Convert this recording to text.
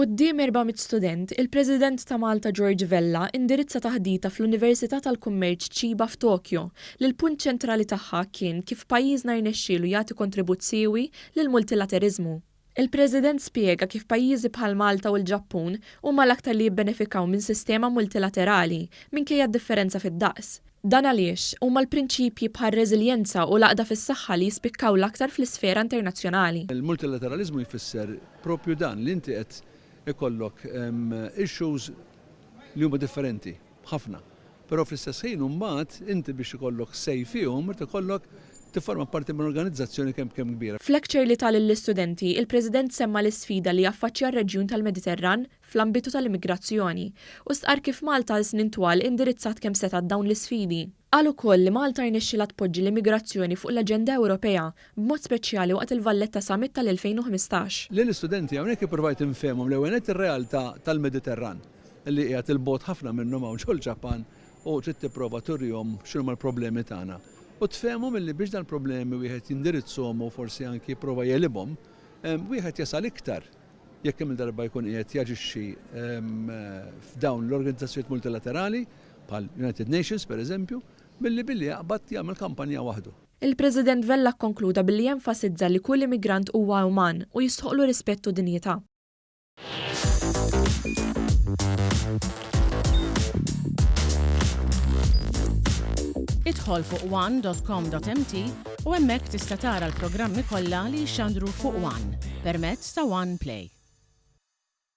Quddiem 400 student, il-President ta' Malta George Vella indirizza taħdita fl-Università tal-Kummerċ Chiba f'Tokyo li l-punt ċentrali tagħha kien kif pajjiżna rnexxielu jagħti kontribut siewi lill-multilateriżmu. Il-President spjega kif pajjiżi bħal Malta u l-Ġappun huma l-aktar li jibbenefikaw minn sistema multilaterali minkejja d-differenza fid-daqs. Dan għaliex huma l-prinċipji bħar-reżiljenza u l-għaqda fis-saħħa li jispikkaw l-aktar fl-isfera internazzjonali. Il-multilateraliżmu jfisser proprju dan, li inti qed ikollok issues li huma differenti ħafna, però fl-istess ħin imbagħad inti biex ikollok say fihom irid ikollok tifforma parti minn organizzazzjoni kemm kemm kbira. F'lecture li ta lill-istudenti, il-President semma l-isfida li jaffaċċja r-reġjun tal-Mediterran fl-ambitu tal-immigrazzjoni u stqarr kif Malta għal snin twal indirizzat kemm setgħet dawn l-isfidi. Qal ukoll li Malta rnexxielha tpoġġi l-immigrazzjoni fuq l-aġenda Ewropea, b'mod speċjali waqt il-Valletta Summit tal-2015. Lill-istudenti hawnhekk ippruvajt infehmhom l-ewwel nett ir-realtà tal-Mediterran li qiegħed 'il bogħod ħafna minnhom hawn ġol-Ġapan u trid tipprova turihom x'inhuma l-problemi tagħna u tfehmhom illi biex dal-problemi wieħed jindirizzhom u forsi anki jipprova jegħlibhom wieħed jasal iktar jekk kemm-il darba jkun qiegħed jaġixxi f'dawn l-organizzazzjonijiet multilaterali, bħal United Nations pereżempju, milli billi jaqbad jagħmel kampanja waħdu. Il-President Vella kkonkluda billi enfasizza li kull immigrant huwa uman u jistħoqqlu rispett u dinjità. Idħol fuq one.com.mt u hemmhekk tista' tara l-programmi kollha li jixxandru fuq One permezz ta' One Play.